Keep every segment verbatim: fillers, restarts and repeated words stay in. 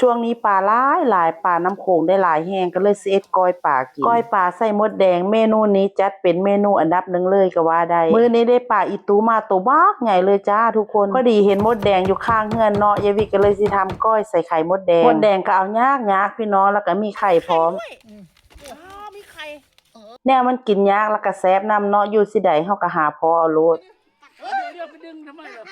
ช่วงนี้ปลาหลายหลาย ปลาน้ำโขงได้หลายแฮง ก็เลยสิเฮ็ดก้อยปลากิน ก้อยปลาใส่มดแดง เมนูนี้จัดเป็นเมนูอันดับหนึ่งเลยก็ว่าได้ มื้อนี้ได้ปลาอีตูมาโตบักใหญ่เลยจ้าทุกคน พอดีเห็นมดแดงอยู่ข้างเฮือนเนาะ ยายวิก็เลยสิทำก้อยใส่ไข่มดแดง มดแดงก็เอายากยากพี่น้อง แล้วก็มีไข่พร้อม อ้าวมีไข่ แนวมันกินยากแล้วก็แซ่บนำเนาะ อยู่สิใดเฮาก็หาพอเอาโลด เดี๋ยวเดี๋ยวไปดึงทำไมเหรอ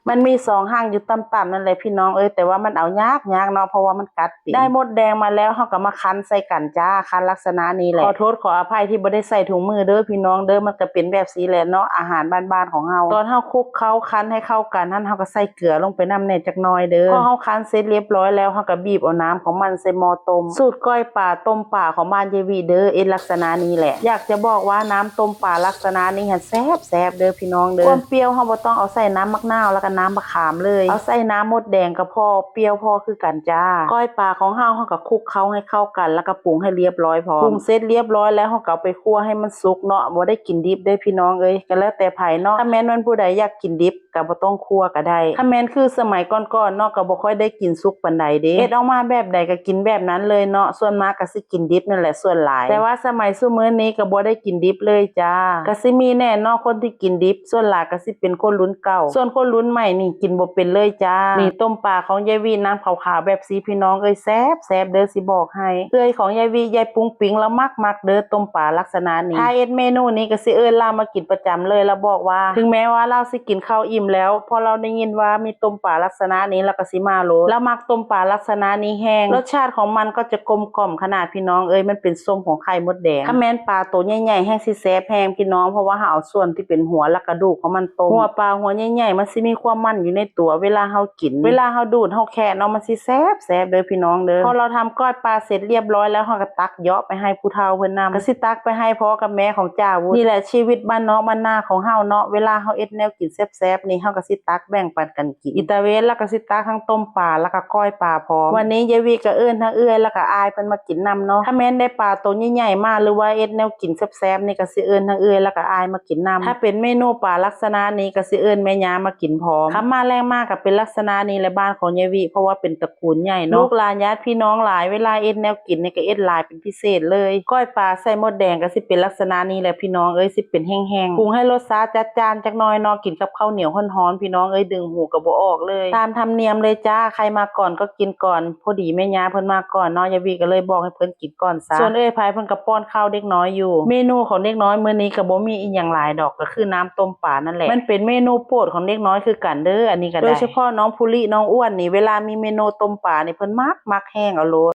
มันมีสองหางอยู่ต่ำๆนั่นแหละพี่น้องเอ้ย แต่ว่ามันเอายากยากเนาะ เพราะว่ามันกัดติน ได้มดแดงมาแล้วเฮาก็มาคั้นใส่กันจ้า คั้นลักษณะนี้แหละ ขอโทษขออภัยที่บ่ได้ใส่ถุงมือเด้อพี่น้องเด้อ มันก็เป็นแบบนี้แหละเนาะ อาหารบ้านๆของเฮา ตอนเฮาคลุกเคล้าคั้นให้เข้ากันหั่น เฮาก็ใส่เกลือลงไปนำแหน่จักหน่อยเด้อ พอเฮาคั้นเสร็จเรียบร้อยแล้วเฮาก็บีบเอาน้ำของมันใส่หม้อต้ม สูตรก้อยปลาต้มปลาของบ้านยายวิเด้อ เฮ็ดลักษณะนี้แหละ อยากจะบอกว่าน้ำต้มปลาลักษณะนี้หั่นแซ่บแซ่บเด้อพี่น้องเด้อ ความเปรี้ยวเฮาบ่ต้องเอาใส่น้ำมะนาวแล้วก็น้ำมะขามเลย เอาใส่น้ำมดแดงก็พอ เปรี้ยวพอคือกันจ้า ก้อยปลาของเฮาเฮาก็คลุกเคล้าให้เข้ากัน แล้วก็ปรุงให้เรียบร้อยพร้อม ปรุงเสร็จเรียบร้อยแล้วเฮาก็เอาไปคั่วให้มันสุกเนาะ บ่ได้กินดิบเด้อพี่น้องเอ้ย ก็แล้วแต่ไผเนาะ ถ้าแม่นว่าผู้ใดอยากกินดิบก็บ่ต้องคั่วก็ได้ ถ้าแม่นคือสมัยก่อนๆเนาะ ก็บ่ค่อยได้กินสุกปานใดเด้ เฮ็ดออกมาแบบใดก็กินแบบนั้นเลยเนาะ ส่วนมากก็สิกินดิบนั่นแหละส่วนหลาย แต่ว่าสมัยซุมื้อนี้ก็บ่ได้กินดิบเลยจ้า ก็สิมีแหน่เนาะคนที่กินดิบ ส่วนหลายก็สิเป็นคนรุ่นเก่า ส่วนคนรุ่นใหม่นี่กินบ่เป็นเลยจ้า นี่ต้มปลาของยายวิน้ำขาวๆแบบนี้พี่น้องเอ้ย แซ่บแซ่บเด้อสิบอกให้ เอื้อยของยายวิ ยายปุ้งปิ๊ง ลาวมักมักเด้อต้มปลาลักษณะนี้ ถ้าเฮ็ดเมนูนี้ก็สิเอิ้นลาวมากินประจำเลย ลาวบอกว่า ถึงแม้ว่าลาวสิกินข้าวอิ่มแล้ว พอลาวได้ยินว่ามีต้มปลาลักษณะนี้ ลาวก็สิมาโลด ลาวมักต้มปลาลักษณะนี้แฮง รสชาติของมันก็จะกลมกล่อมขนาดพี่น้องเอ้ย มันเป็นส้มของไข่มดแดง ถ้าแม่นปลาโตใหญ่ๆแฮงสิแซ่บแฮงพี่น้อง เพราะว่าเฮาเอาส่วนที่เป็นหัวและกระดูกของมันต้ม หัวปลาหัวใหญ่ๆมันสิมีความมันอยู่ในตัว เวลาเฮากิน เวลาเฮาดูดเฮาแคะเนาะ มันสิแซ่บแซ่บเด้อพี่น้องเด้อ พอลาวทำก้อยปลาเสร็จเรียบร้อยแล้ว เฮาก็ตักเหยาะไปให้ผู้เฒ่าเพิ่นนำ ก็สิตักไปให้พ่อกับแม่ของจ่าวุฒิ นี่แหละชีวิตบ้านนอกบ้านนาของเฮาเนาะ เวลาเฮาเฮ็ดแนวกินแซ่บๆนี่ เฮาก็สิตักแบ่งปันกันกิน อีตาเวนลาวก็สิตักทั้งต้มปลา แล้วก็ก้อยปลาพร้อม วันนี้ยายวิก็เอิ้นทั้งเอื้อยแล้วก็อ้ายเพิ่นมากินนำเนาะ ถ้าแม่นได้ปลาโตใหญ่ๆมา หรือว่าเฮ็ดแนวกินแซ่บๆนี่ก็สิเอิ้นทั้งเอื้อยแล้วก็อ้ายมากินนำ ถ้าเป็นเมนูปลาลักษณะนี้ก็สิเอิ้นแม่ย่ามากินพร้อม ค่ำมาแลงมาก็เป็นลักษณะนี้แหละบ้านของยายวิ เพราะว่าเป็นตระกูลใหญ่เนาะ ลูกหลานญาติพี่น้องหลาย เวลาเฮ็ดแนวกินนี่ก็เฮ็ดหลายเป็นพิเศษเลย ก้อยปลาใส่มดแดงก็สิเป็นลักษณะนี้แหละพี่น้องเอ้ย สิเป็นแห้งๆ ปรุงให้รสชาติจัดจ้านจักหน่อยเนาะ กินกับข้าวเหนียวฮ้อนๆ พี่น้องเอ้ย ดึงหูก็บ่ออกเลย ตามธรรมเนียมเลยจ้า ใครมาก่อนก็กินก่อน พอดีแม่ย่าเพิ่นมาก่อนเนาะ ยายวิก็เลยบอกให้เพิ่นกินก่อนซะ ส่วนเอื้อยไพเพิ่นก็ป้อนข้าวเด็กน้อยอยู่ เมนูของเด็กน้อยมื้อนี้ก็บ่มีอีหยังหลายดอก ก็คือน้ำต้มปลานั่นแหละ มันเป็นเมนูโปรดของเด็กน้อยคือกันเด้อ อันนี้ก็ได้ โดยเฉพาะน้องภูริน้องอ้วนนี่ เวลามีเมนูต้มปลานี่เพิ่นมักมักแฮงเอาโลด